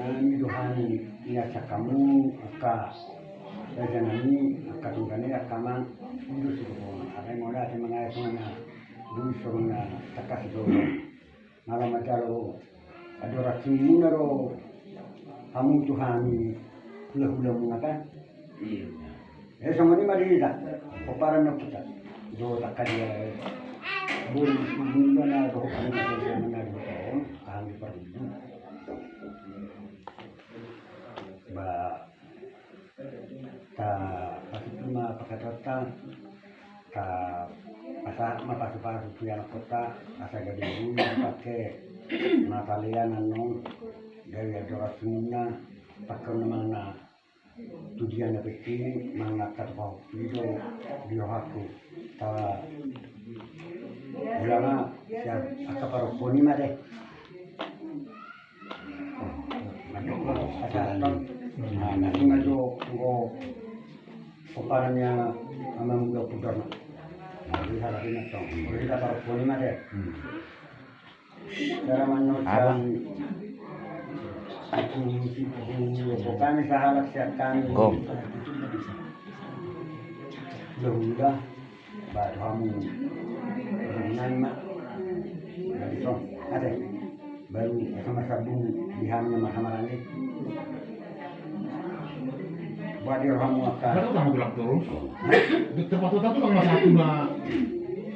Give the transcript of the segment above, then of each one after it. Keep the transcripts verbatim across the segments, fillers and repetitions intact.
nami do hami, ia sian hamu angka raja nami, angka tonggane, angka amang, i do sihompa. Alai molo ate mangae songon na boi songon na tangkas i do. Molo manjalo adorasimuna do hamu tu hami hulahulamuna kan. Iya. Eh, songon i ma di hita. Pomparan na kita. Do takkan dia. Boi sumunda na do hamu na do hamu na do hamu na do. Ba, ta, pasupasu ma pangkataionta, ta, pasahat ma pasupasu tu ianakhonta, asa gabe boi dipake, na palean annon, gabe adorasimuna, pake on na manang na, tu dia na penting, manang na angka tu pahompu i do, di rohangku, ta, ulama, sian angka parompuan i ma deh. Nah, na sima jo, enggo pomparan ni amang uda pudar na. Nah, di halahi na tong. Di halahi na tong. Di halahi na tong. Cara manyocan. Aku, aku, aku, kami sahalak siap kami. Gom. Uda, uda. Ba, tu hamu. Nai ma. Jadi, so, ate. Baru sama sabun di hamu na marhamaranggi. Buat di hamu angka. Baru kamu bilang terus. Hah? Di tempat itu tuh nggak satu na.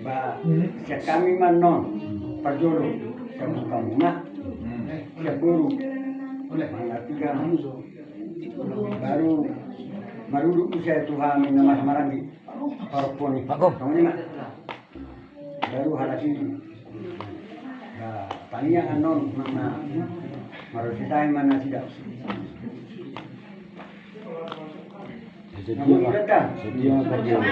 Ba, hmm. Sian hami ma annon. Parjolo. Sian hamuna. Hmm. Sian boru. Manang na tiga. Baru. Marudut tu hami na marhamaranggi. Parompuan i. Pak Gom. Songon i ma. Baru halahi. Nah, tangiang annon, manang na, marusitahi ma nasida. Setia, setia ma.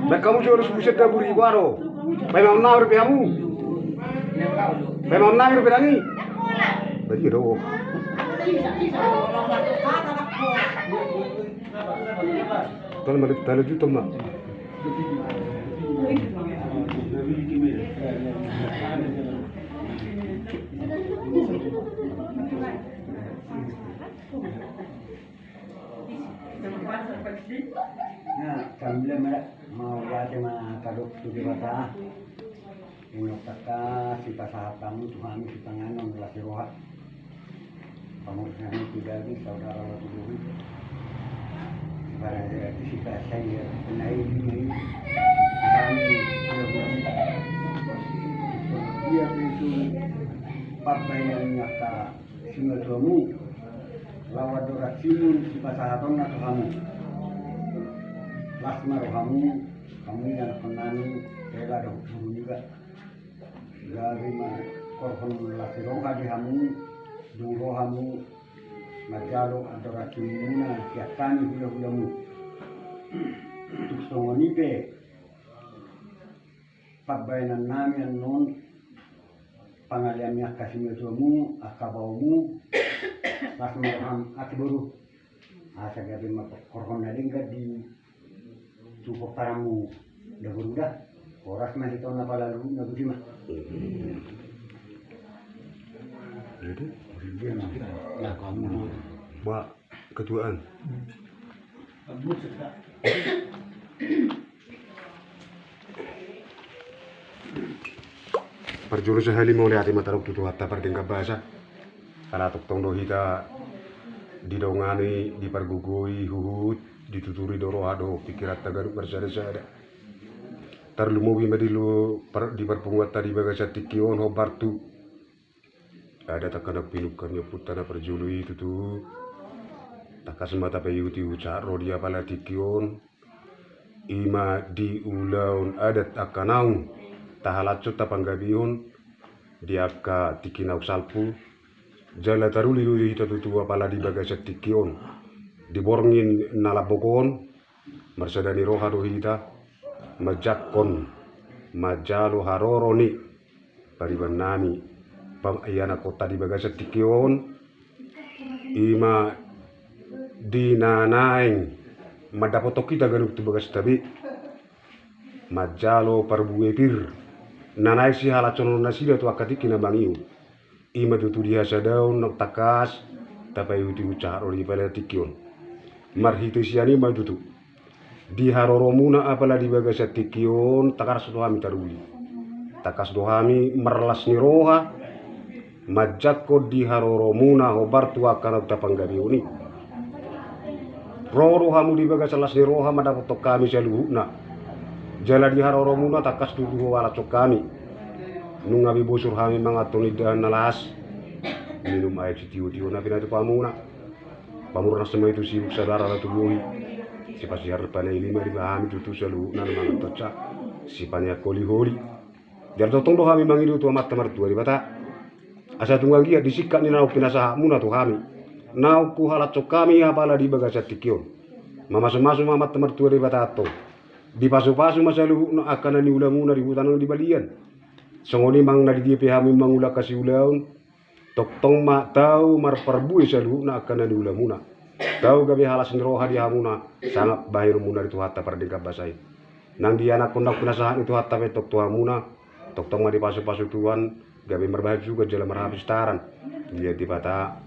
Baen hamu jo dos buset dapur i, boha do? Paima on nami dope hamu. Paima on nami dope nami. Badia do. Tala ma, tala juta ma. Na, sambil ma, mauliate ma tadok tu Debata. Unang tangkas sipasahat hamu tu hami sipanganon las ni roha. Pamurus nami tu daging, saudara laho tu bohi. Barang jadi sipasahat ia penai ini. Kami ia itu pambaenan ni angka simatuamu. Laho adorasimuna sipasahatonna tu hamu. Las ma rohamu, hamu ianakhon nami, hela dohot boru niba. Gabe ma, horhon las ni roha di hamu, dung ro hamu manjalo adorasimuna sian hami hulahulamu. Tung songon i pe pambaenan nami annon, pangalean ni angka simatuamu, angka baomu, las ma roham ate boru. Asa gabe ma horhon na denggan di tu pomparanmu da boru da. Horas ma hita on na pala luhut na guti ma. Jadi, dia na, na kamu. Ba, ketuaan. Parjolo sahali mauliate ma taruk tu Tuhanta pardenggan basa. Ala tongtong do hita didongani, dipargogoi, huhut dituturi do roha dohot pingkiranta ganup marsadasada. Tarlumobi ma di lo par-, di parpunguanta di bagasan tingki on hombar tu adat angka na pinungka ni ompunta na parjolo i tutu. Tangkas ma tapaihutihut sahat ro di apala tingki on, i ma di ulaon adat angka naung tahalashon tapanggabihon di angka tingki naung salpu. Jala taruli do hita tutu apala di bagasan tingki on di borngin na lambok on. Marsada ni roha do hita manjangkon, manjalo haroro ni pariban nami, pam-, ianakhonta di bagasan tingki on, i ma di na naeng mandapothon hita ganup tu bagasta be, manjalo parbue pir na naeng sihalashononna nasida tu angka tingki na mangihut. I ma tutu di hasadaon na tangkas tapaihutihut sahat ro di apala tingki on. Marhite sian i ma tutu di haroromuna apala di bagasan tingki on, tangkas do hami taruli. Tangkas do hami marlas ni roha manjangkon di haroromuna hombar tu angka naung tapanggabihon i. Ro do hamu di bagasan las ni roha mandapothon hami saluhutna. Jala di haroromuna tangkas tutu huhalashon hami. Nunga be bosur hami mangan indahan na las, minum aek sitiotio na pinatupa hamuna. Pamurnas ma i tu sibuk, saudara na tu bohi. Sipasiar panaili ma di hami tutu saluhutna na mangan tonsa, sipaneang holiholi. Jala tongtong do hami mangido tu Amanta Martua Debata, asa tung anggiat disingkat ni naung pinasahatmuna tu hami, naung huhalashon hami apala di bagasan tingki on. Mamasumasu ma Amanta Martua Debata antong. Dipasupasu ma saluhutna angka na niulamuna di huta nang di balian. Songon i ma na di dia pe hami mangula angka siulaon, tongtong ma tau marparbue saluhutna angka na niulamuna. Tau gabe halas ni roha di hamuna sangap bahenonmuna di Tuhanta pardenggan basa i. Nang di anakhon naung pinasahat ni Tuhanta pe tong tu hamuna, tongtong ma dipasupasu Tuhan, gabe marbahen suka jala marhapistaran. Dia Debata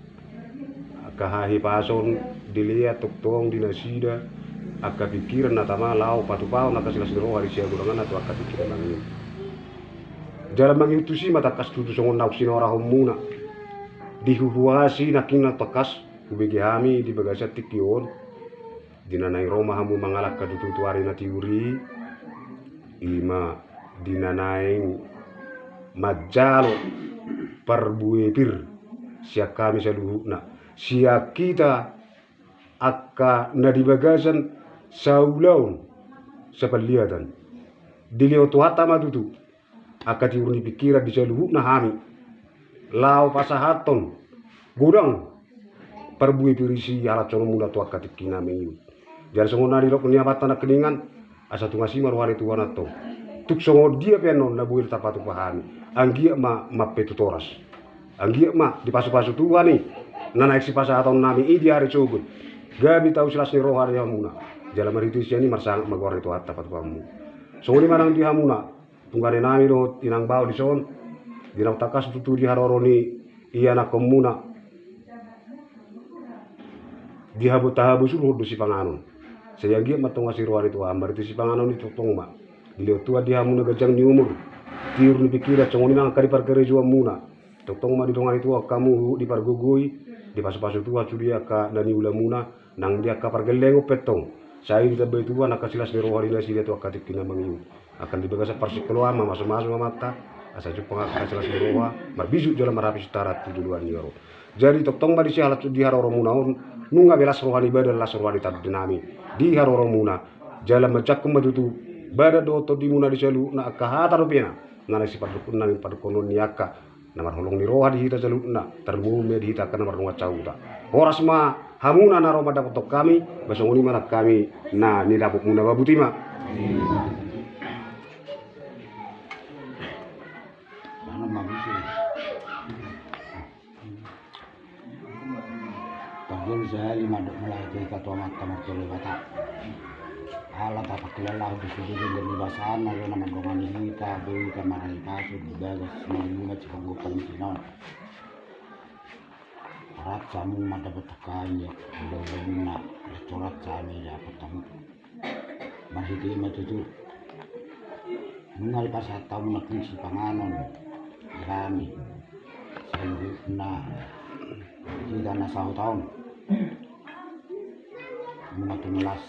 angka hahipason dilea tongtong di nasida angka pingkiran na tama laho patupahon angka silas ni roha di siagoranganna tu angka tingki na mangihut. Jala mangihut tusi ma tangkas tutu songon naung sinorahonmuna. Dihuhuasi nangkin na tangkas hubege hami di bagasan tingki on. Di na naeng ro ma hamu mangalangka tutu tu ari na tiur i, i ma di na naeng manjalo parbue pir sian hami saluhutna, sian hita angka na di bagasan saulaon sapalliatan. Dilehon Tuhanta ma tutu angka tiur ni pingkiran di saluhutna hami, laho pasahathon godang parbue pir sihalashononmuna tu angka tingki na mangihut. Jala songon na nidok ni amanta nangkiningan, asa tung asi ma roha ni Tuhan antong. Tung songon dia pe annon na boi tarpatupa hami, anggiat ma mampetu toras. Anggiat ma dipasupasu Tuhan i na naeng sipasahatonnami i di ari sogot, gabe tau silas ni roha di hamuna. Jala marhite sian i marsangap ma goar ni Tuhanta patupaonmu. Songon i ma nang di hamuna, tunggane nami dohot inang bao dison, di naung tangkas tutu di haroro ni ianakhonmuna. Di habo-, tahabosurhon do sipanganon. Sai anggiat ma tung asi roha ni Tuhan, marhite sipanganon i tongtong ma dilehon Tuhan di hamuna ganjang ni umur, tiur ni pingkiran, songon i nang angka di parkarejoanmuna. Tongtong ma didongani Tuhan hamu, dipargogoi, dipasupasu Tuhan sude angka na niulamuna, nang di angka pargellengon pe antong. Sai ditambai Tuhan angka silas ni roha di nasida tu angka tingki na mangihut. Angka di bagasan parsingkoloi ma, mamasumasu ma amanta, asa jumpang angka silas ni roha, marbisuk jala marhapistaran tu joloan ni ari on. Jadi tongtong ma disi halat di haroromuna on, nunga be las roha ni badan, las roha ni tandinami di haroromuna. Jala manjangkon ma tutu badan dohot tondimuna di saluhutna angka hata dope na, na naeng sipandokkon nami, pandokkon ni angka na marholong ni roha di hita saluhutna, tarlumobi ma di hita angka na mardongan sahuta. Horas ma hamuna na ro mandapothon hami, ba songon i ma nang hami na nidapotmuna, ba boti ma. Parjolo sahali mandok mauliate hita tu Amanta Martua Debata. Ala tapangkilalahon do sude denggan ni basaNa do na mandongani hita, boi hita marhahipason di bagas na niumat sipanggopan ni sinon. Rap hamu mandapot hami, ulaulana, rap hami dapot hamu. Marhite i ma tutu. Nunga dipasahat hamu nangkin sipanganon, hami saluhutna hita na sahuta on. Nunga tung las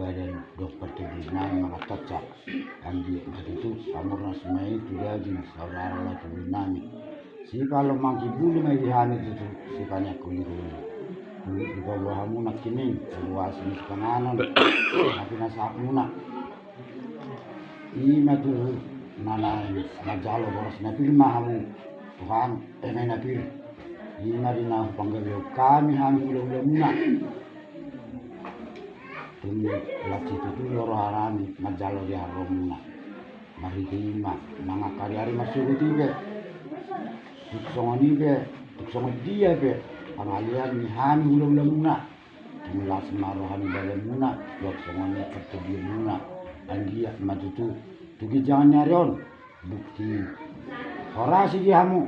badan dohot partondionnami mangantonsa. Anggiat ma tutu pamurnas ma i tu daging, saudara laho tubuan nami. Sipalomangi bulu ma i di hami tutu, sipanyakku ni hulu. Hulu dipaboa hamu nangkin i, paboa asi ni sipanganon, na pinasahatmuna. I ma tutu na naeng manjalo horas na pir ma hamu, Tuhan, eme na pir. I ma di na hupanggabehon hami, hami hulahulamuna. Tung las situtu do rohanami manjalo di haroromuna. Marhite i ma, nang angka di ari marsogot i pe, tung songon i pe, tung songon dia pe pangalean ni hami hulahulamuna, tung las ma roha ni badanmuna, dohot songon i partondionnamuna. Anggiat ma tutu tu ginjangan ni ari on bukti horas i di hamu,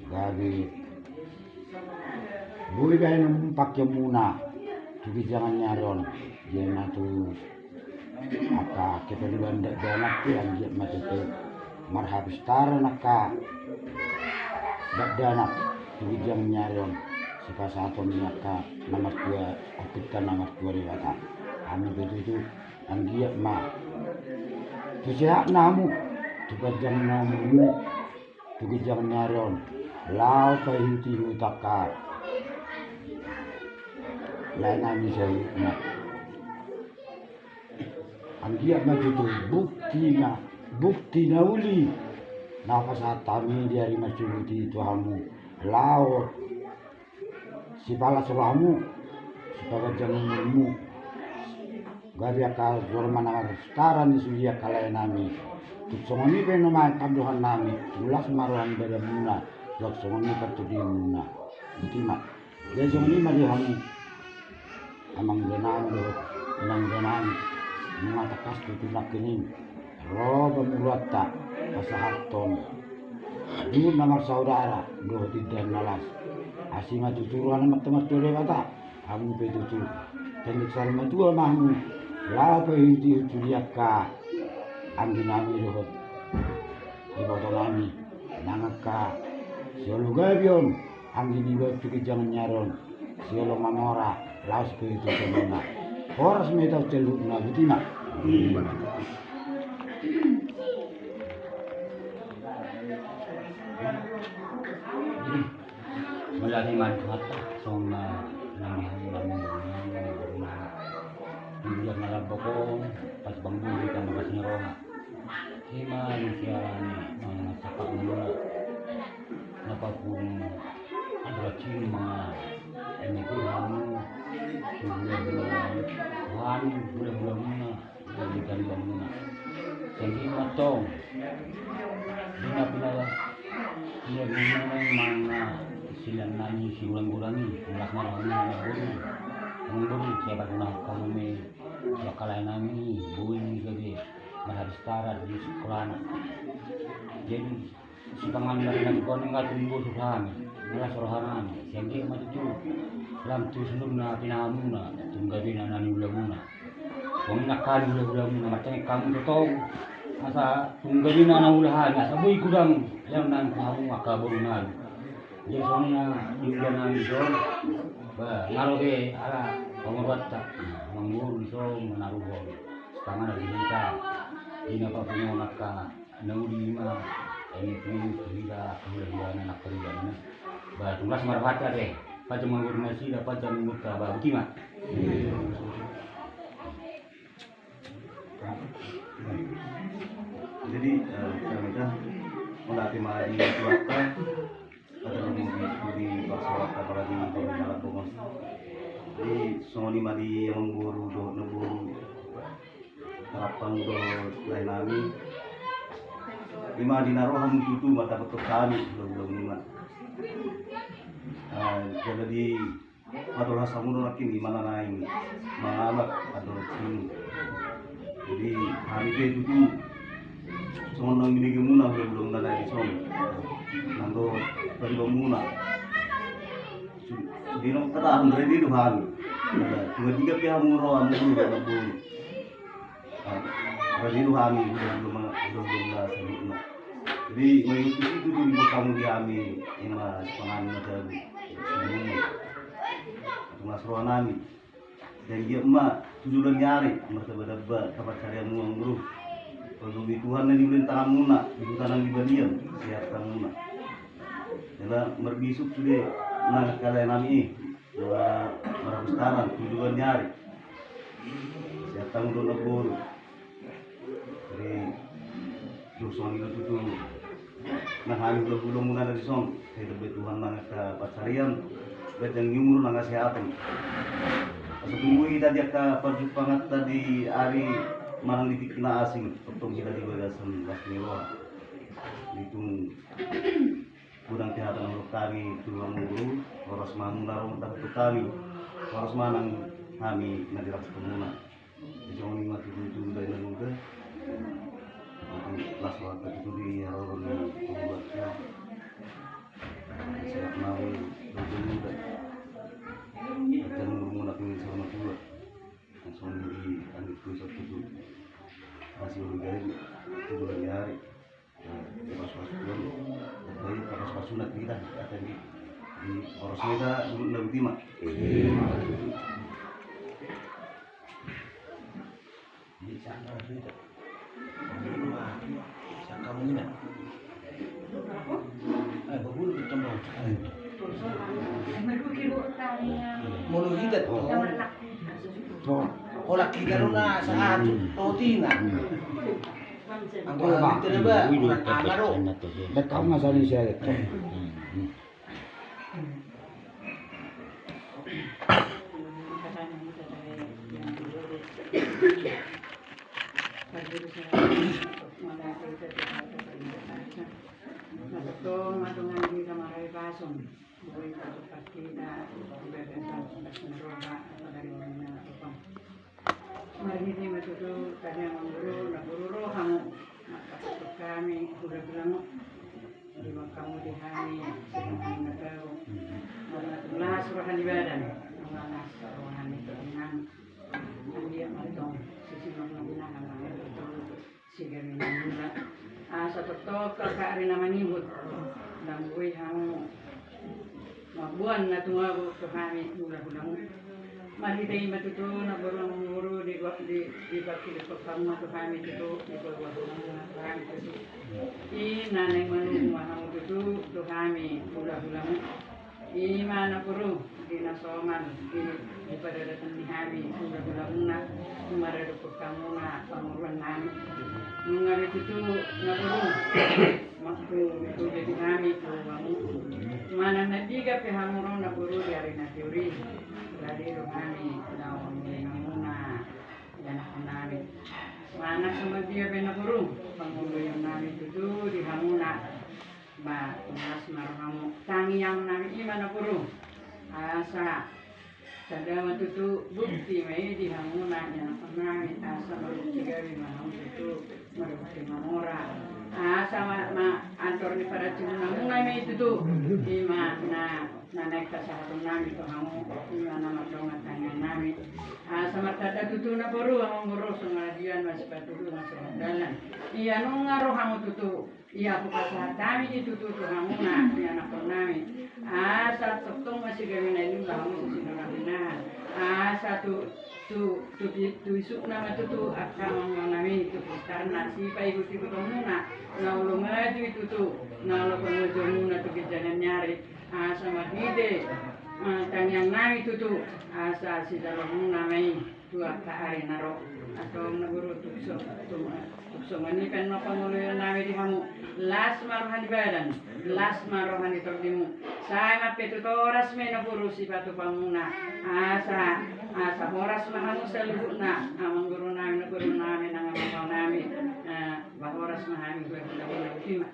gabe boi bahenon pangkeonmuna tu ginjangan ni ari on. Dia ma tu angka keperluan dakdanak pe, anggiat ma tutu marhapistaran angka dakdanak tu ginjang ni ari on, sipasahaton ni angka na martua, ompunta na martua Debata. Hami pe tutu, anggiat ma tu sehatna hamu, tu panjangna umurmu tu ginjang ni ari on, laho paihutihut angka laenami saluhutna. Anggiat ma tutu bukti na, bukti na uli na hupasahat hami di ari marsogot i tu hamu, laho sipalas rohamu, sipaganjang umurmu, gabe angka jolma na marhapistaran i sude angka laenami. Tung songon i pe nuaeng pandohannami, tung las ma roha ni badanmuna, dohot songon i partondionnamuna. Boti ma. Jadi songon i ma di hamu, amangudana dohot inangudana, nunga tangkas tutu nangkin i ro pamoruonta pasahathon dua na marsaudara dohot indahan na las. Asi ma tutu roha ni Amanta Martua Debata, hamu pe tutu tondingan saur matua ma hamu, laho paihutihut sude angka angginami dohot ibotonami, nang angka sioloan gabe on, anggi niba tu ginjang ni ari on, sioloan mamora, laos pe tu songon na horas ma hita saluhutna. Boti ma. Mauliate ma di Tuhanta, songon na naeng di hamu, naeng di hamu, naeng di hamu. Di bulan na lambok on, pas bang bulu hita marlas ni roha. Ima di siaran, eh, sapa muna. Na papungu, aduh, cing ma, eme tu hamu, hula-hula, wani, hula-hula muna. Jadi tadi bangunan. Jadi matong. Dina pina, dina bangunan manga silan nani si ulang-ulangi. Ulas marah ni anak boru. Anak boru, siapa guna kamu me? Siapa kalain nami? Bui ni gabe. Marhapistaran di sekolah. Jadi sipanganon na ringan koni nga tumbo suhami, malas rohanami, sian dia ma tutu. Lam tu sunung na pinahamuna, tung gabe na nani ulamuna. Songon i nangkin hula-hulamuna, martangi hamu totong. Asa tung gabe na nani ulahami, asa boi godang, yang nani hamu angka boru nami. Jadi songon i na iulanami songon. Ba, ngalo be, ala, pamoruonta. Manguru songon, manaruhon. Sipanganon di hita. Di na papunguon angka na uli ma, eme tu hita hula-hula na nangkaringan. Ba, tung las ma rohanta be. Panjang ma umur nasida, panjang umurta, ba, boti ma. Jadi, eh, kita minta, mauliate ma di Tuhanta, kita lebih di, di pasahat, apalagi di dalam pengurus. Jadi, songon i ma di amangboru, dohot namboru. Tarapang dohot laenami. Ima di na ro hamu tutu mandapothon hami, hula-hula muna. Ah, jadi di matolhas hamu do nangkin, ima na naeng mangalap andorot simu. Jadi hami pe tutu songon na binege muna, hula-hula muna na dison. Nang dohot pariban muna. Di na hupataon, rade do hami. Tung tigap pe hamu ro, hamu ro, hamu ro. Rade do hami, udah, udah, udah, udah, udah, saluhutna. Jadi, mengikuti itu, di buat hamu di hami, ima sepangan mata, semuanya. Tumas roha nami. Dan dia ma, tu joloan ni ari, martamba-tamba, tapansarian muna, hamu ro. Parlobei Tuhan na niula ni tanganmuna, di huta nang di balian, sehat hamuna. Jala marbisuk sude, nang kale nami i, na marabus tangan, tu joloan ni ari. Sehat hamu do na boru. Jadi, tu songon i do tutu. Nang hami hulahula muna na dison, sai tamba Tuhan nang angka pansarian, bahen umur nang hasehatan. Asa tumbu hita di angka parjumpanganta di ari manang di tingki na asing, tongtong hita di bagasan las ni roha. Di tung godang pe hata na hudok hami tu hamu, horas ma hamuna ro mandapothon hami, horas ma nang hami na dirangkup hamuna. Jadi songon i ma tutu, tutu, dari na muda. Nanti las waktu tutu di haroro ni pembuatnya. Sehat mau, tutu, tutu. Jangan ngurung anak ini sama tua. Langsung di anu itu satu tutu. Masih udah gaya, tutu, dua hari. Pasu-pasu Tuhan, jadi pasu-pasu na kita, kata di, di horas na hita, dulu na utima. Di sana hita. Sangka mungkin. Eh, babulu kita mau. Mulu kita. Oh. Hola kita runa saat rotina. Anggo hami tereba, angaro. Dekat masa ni saya. Matung matungan kita marai pasung. Boi patupat kita, ibadah dan sebatas roha, apa dari mana apa. Marhite ma tutu, tadi amang guru, na guru rohamu, maka tutu hami, hula-hulamu, di makamu di hami, sedang hami na tahu. Mana tulas roha ni badan, mana roha ni tangan. Dia matong, sisi mana guna hama, betul. Sigabe ni mula. Asa tongtong angka ari na manihut. Ndang boi hamu mamboan na tumabu tu hami hula-hulamu. Marhite i ma tutu na boru, na boru di, di, di parhitean hamu ma tu hami tutu, di hula-hulamu ma tu hami tutu. I na naeng manungkun ma hamu tutu tu hami hula-hulamu. I ma na boru, di na somal, di, di paradaton ni hami, hula-hulamuna, maradophon hamuna panguruan nami. Nunga be tutu na boru, waktu tu jadi nami, tu hamu. Manang na piga pe hamu ro na boru di ari na tiur i. Jadi ro hami, na on di namuna, ianakhon nami. Manang so mabiar be na boru, pangoloion nami tutu di hamuna. Ba, tulas ma rohamu, tangiang nami i ma na boru. Asa, sada ma tutu bukti ma i di hamuna, ianakhon nami, asa marbukti gabe ma hamu tutu, marbukti mamora. Asa ma, ma antor ni parantimunamuna ma i tutu, i ma na, na naeng pasahaton nami tu hamu, i ma na mardongan tangiang nami. Asa martanda tutu na boru, amang boru, so maradia ma sipatudu ma so mardalan. Ia nunga ro hamu tutu. Ia hupasahat hami i tutu tu hamuna, ianakhon nami. Asa tongtong ma sigabe na niula hamu sisongon na binahen. Asa tu, tu, tu, tu isukna ma tutu angka amang nami tu pistarna, sipaihut-ihutonmuna, na olo maju i tutu, na olo pangurupion muna tu ginjang ni ari. Asa marhite, eh, tangiang nami tutu, asa sidalanmuna ma i. Tu angka ari na ro, antong na boru, tung so, tung, tung songon i pe na pangoloion nami di hamu, las ma roha ni badan, las ma roha ni tondimu. Sai ma pe tutu horas ma i na boru sipatupaonmuna, asa, asa horas ma hamu saluhutna, amang boru nami, na boru nami, nang amang boru nami, eh, ba horas ma hami, hula-hulamuna, botima.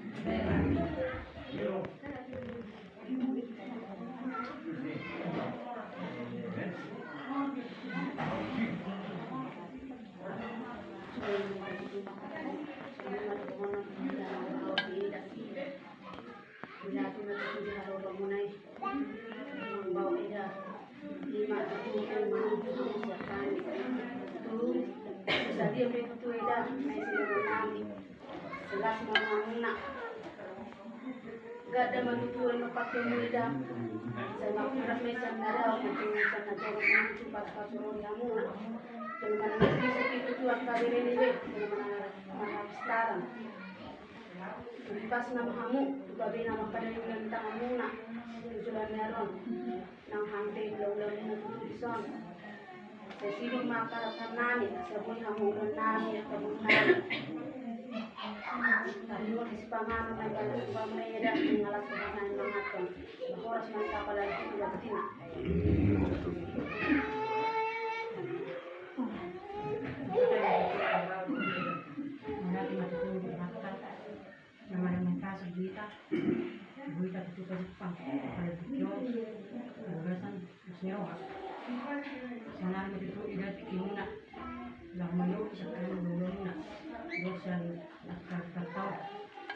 Jam dua puluh dua eda, na isi dalam nami. Sebelas ma hamuna. Gada ma tutu eno pakai muda. Saya mau kurang mesan nada, untuk mesan nada, untuk pas pas suruh hamuna. Kalau mana bisa itu tuan kabere ni, kalau mana mana sekarang. Pas nama hamu, babe nama pada yang tentang hamuna. Tujuan nyaron. Nang hangke ulaon na tutu dison. Sai sidung ma angka rakan nami, sai boi hamu ulaon nami, angka boru nami. Tadi mau disi panganon na galu tu pameda, mangalas panganon mangaton. Horas ma angka apalagi tu batina. Mangaton ma tutu di mata. Na manangkasi hita, hita tutu ka Jepang, pada tujuan, pada gasan, mas ni roha. Sana ma tutu ida tingkimuna, laho mandoki sangkana lolomuna, dosa na tartau.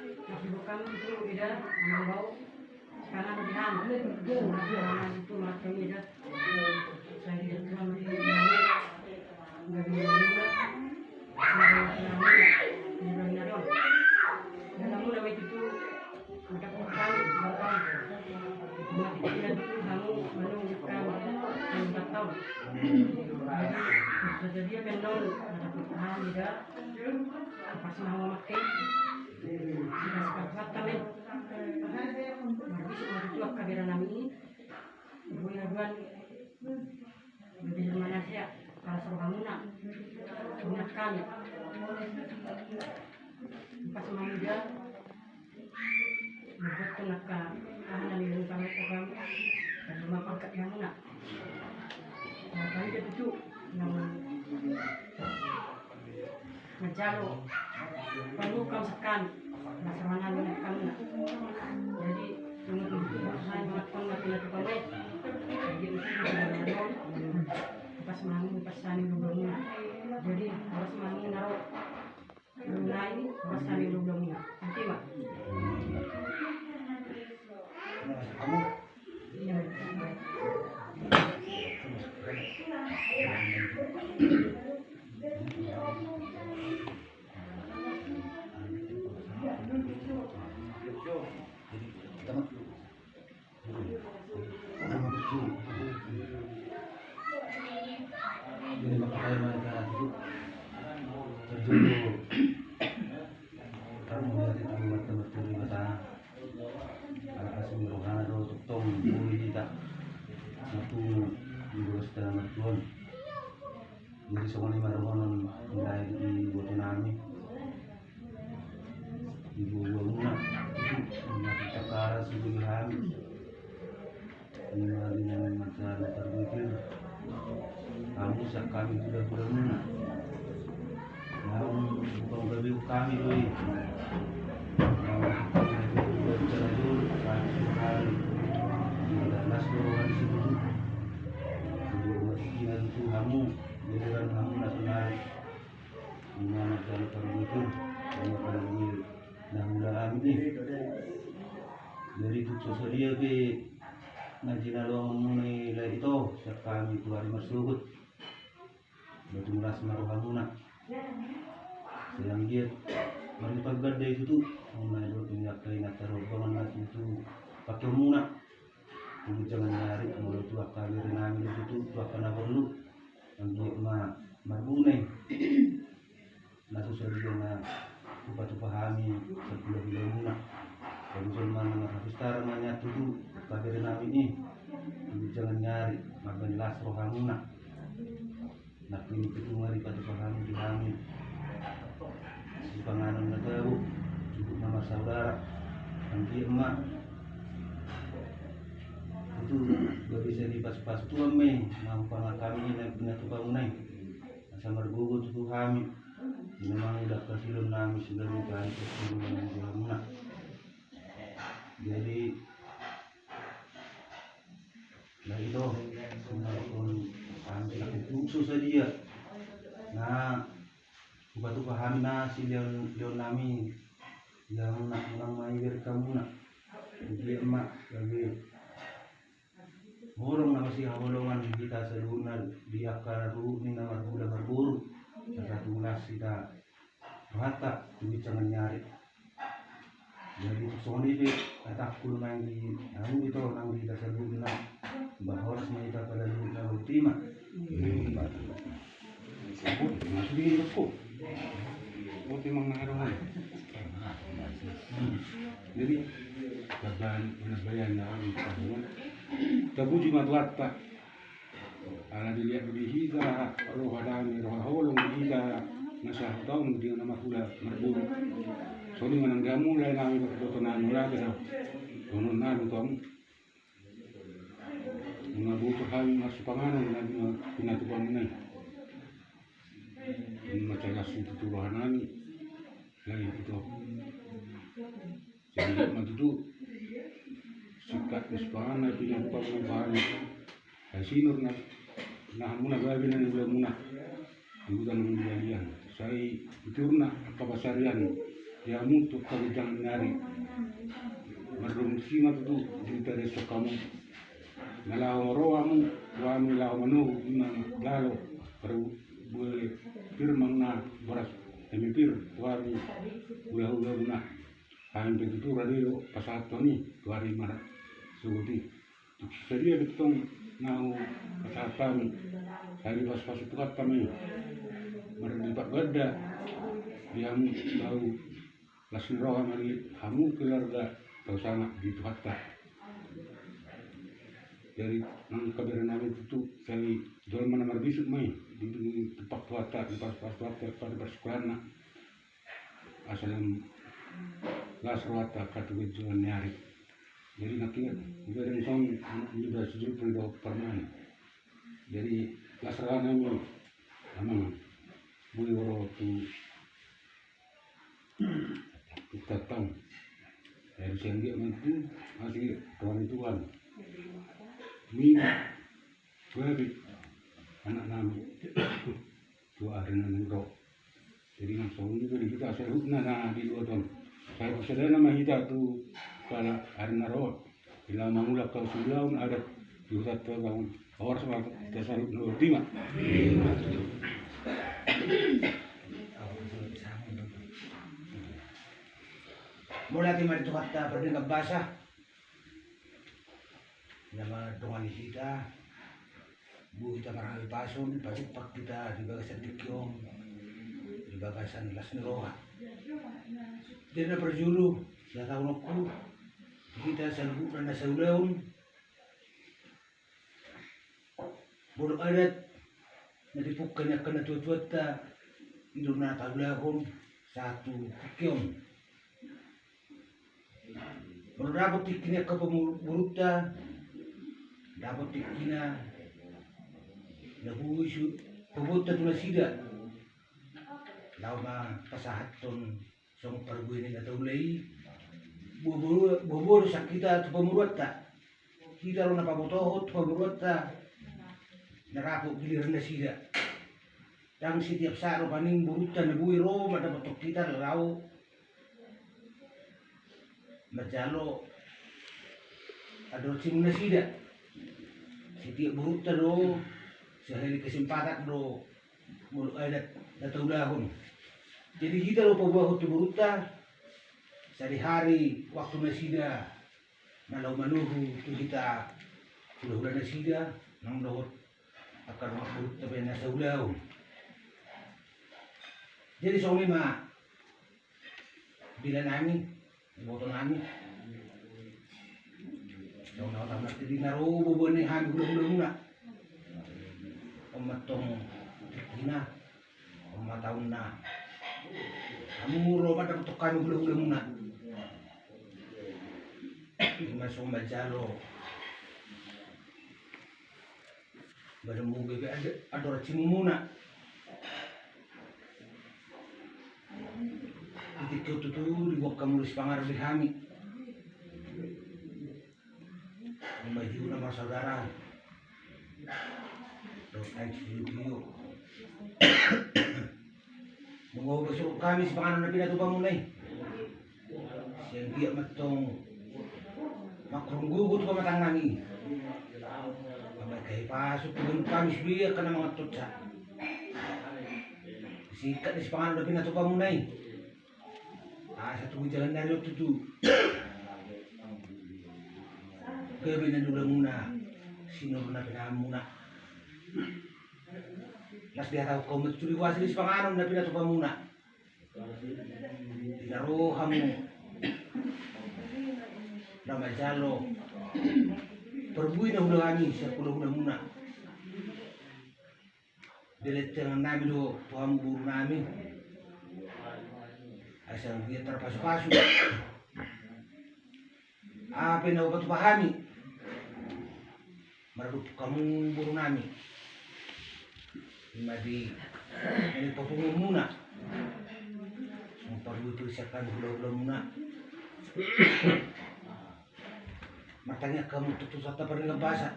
Mas bukan tutu ida, mambau, sangkana di hami. Sangkana tutu mangkami ida. Jadi mana sia, pas rohamuna, punya kami. Pas mamuda, buat kena ka, ah, nami buka mereka kamu, dan rumah pangkat yang mana. Nah, kami dia betul, yang manjalo, perlu kau sekan, masalah nami kamu. Jadi, menurut saya, buat kau nggak kena tukang, eh. Jadi, itu, Pas mangan, pas sani lubangna. Jadi, pas mangan naro. Mulai, pas sani lubangna. Nanti, Mak. Iya. Jadi songon i ma dohonon nilai di boto nami. Di boto muna. Nami takara sudah hami. Nilai nami mancari terpikir. Kamu sak kami sudah sudah muna. Namun bukan lebih kami doi. Namun kami sudah bicara dulu. Kami sudah hari. Sudah nas doang di situ. Sudah mati nanti kamu. Giliran hamu na sonari. Ima na jalo parbutur, ima parbutur na hula ami i. Jadi tu so sadia pe na jinaloanmu na i lae ito, siap hami tu ari marsogot. Batu melas ma rohamuna. Sai anggiat marhite paganda i tutu. Hamu na i dohot ni angka inanta roha dongan na tutu pakeonmuna. Ulu jangan nyari molo tu angka bere nami do tutu tu angka na porlu. Anggiat ma marguna i. Na so sadia na hupatupa hami sapulo hilomuna. Paluson ma na marhapistara ma nian tutu angka bere nami i. Ulu jangan nyari margani las rohamuna. Nangkin i pe tu maripatupa hami di hami. Sipanganon na tabo, cukup na marsaudara. Anggiat ma. Itu gabe sai dipasupasu Tuhan ma i, na hupangak hami i na pinatupamuna i. Asa margogo tutu hami. Ina mangudak kasilon nami siganup hami kasilon nami di hamuna. Jadi, Nah, itu, sumarkon kami selaku khusus sadia. Nah, hupatupa hami na silehon, lehon nami, yang nak menang mai dari kamu nak. Jadi, emak, lagi. Holong nama si haholongan kita seluruhna di akar ruh ni nama gula marboru. Asa tulas hita rohanta tu ginjang ni ari. Jadi songon i pe hatangku nang di hamu ito nang di hita saluhutna. Bah horas ma hita pala luhut na boti ma. Maksudnya ini kok. Boti mang na haruman. Jadi taban, tapuji ma Tuhanta. Ala dilehon do di hita roha dame, roha holong di hita na sahutaon di na marhula marboru. Songon i ma nang di hamu lae nami, boto nami, ulaon nami tu hamu. Nunga boto hami marsipanganon na pinatupa muna i. Nunga mansai las situtu roha nami. Jadi ito. Jadi ma tutu singkat marsipanganon na pinatupa muna i. Sai sinur na, na hamuna gabe na niula muna di huta na mangulalian. Sai iturna angka pasarian di hamu tu angka ginjang ni ari. Mardomu si ma tutu di hita dison hamu. Na laho ro hamu tu hami laho manogu ima jalo parbue pir manang na boras hami pir tu hami hulahula muna. Hami pe tutu rade do pasahathon i tu ari marsogot i. Tung sadia pe tong na hupasahat hami, sai dipasupasu Tuhanta ma i. Marlipat ganda di hamu, tau las ni roha ma di hamu keluarga, tau sangap di Tuhanta. Jadi nang kaberenami tutu sai jolma na marbisuk ma i, di, di, ditumpak Tuhanta, dipasupasu Tuhanta, di parsikolahonna. Asa lam las rohanta angka tu ginjang ni ari. Jadi nangkin ibaen songon anak ni ba sujud pun do parmana. Jadi las roha nami amang, boi ro tu, tu tatang. Jadi sian dia mantu masih roha ni Tuhan. Ni babi anak nami. Tu ari na naeng ro. Jadi nang songon i do di hita saluhutna na di luat on. Sai pasadana ma hita tu pala ari na ro. Di laho mangulahon ulaon adat di hutanta on. Horas ma hita saluhutna, boti ma. Mauliate ma di Tuhanta pardenggan basa. Na mandongani hita, boi hita marhahipason, pajumpang hita di bagasan tingki on, di bagasan las ni roha. Jadi na parjolo, sihatahononku di hita saluhutna na saulaon, molo adat na dipungka ni angka natuatuanta, i do na taulahon sahat tu tingki on. Molo dapot tingki ni angka pamu-, borunta, dapot tingkina na boi su-, paboaonta tu nasida. Laho ma pasahathon songon parbue ni na taula i. Boa-boa, boa-boa do sian hita tu pamoruonta. Hita do na pabotohon tu pamoruonta na dapot giliran nasida. Ndang setiap saat do paning borunta na boi ro mandapothon hita laho manjalo adorancion nasida. Setiap borunta do sahali kesempatan do molo adat na taulahon. Jadi hita do paboahon tu borunta sadihari waktu nasida na laho manogu tu hita hulahula nasida nang dohot angka dongan borunta pe na saulaon. Jadi songon i ma bila nami, iboto nami. Songon na hotahon nangkin di na ro boaboa ni hami hulahula muna. On ma tong tingkina. On ma taunna. Hamu ro mandapothon hami hulahula muna. Ima songon manjalo badanmu gabe ad-, adorancimu muna. Di tingki on tutu diboan hamu do sipanganon di hami. Ima jolo na marsaudara. Dohot aek sitio-tio. Nunga hupasahat hami sipanganon na pinatupa muna i. Sian dia ma tong mangkorhon gogo tu pamatang nami. Amai kai pasuk tu ganup hami sude angka na mangantonsa. Singkat ni sipanganon na pinatupa muna i. Asa tugu jalan dari waktu tu gabe na niula muna, sinur na pinahan muna. Las dihatahon hamu tu di kuasa ni sipanganon na pinatupa muna. Di na ro hamu na manjalo parbue na hulahula ni sian hulahula muna. Dilehon tangan nami do tu hamu boru nami, asa anggiat tarpasupasu. Aha pe na hupatupa hami maradophon hamu boru nami, ima di na nipapungu muna. Songon parbue pe sian hami hulahula muna. Martangiang hamu tu Tuhanta pardenggan basa,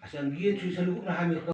asa anggiat sude saluhutna hami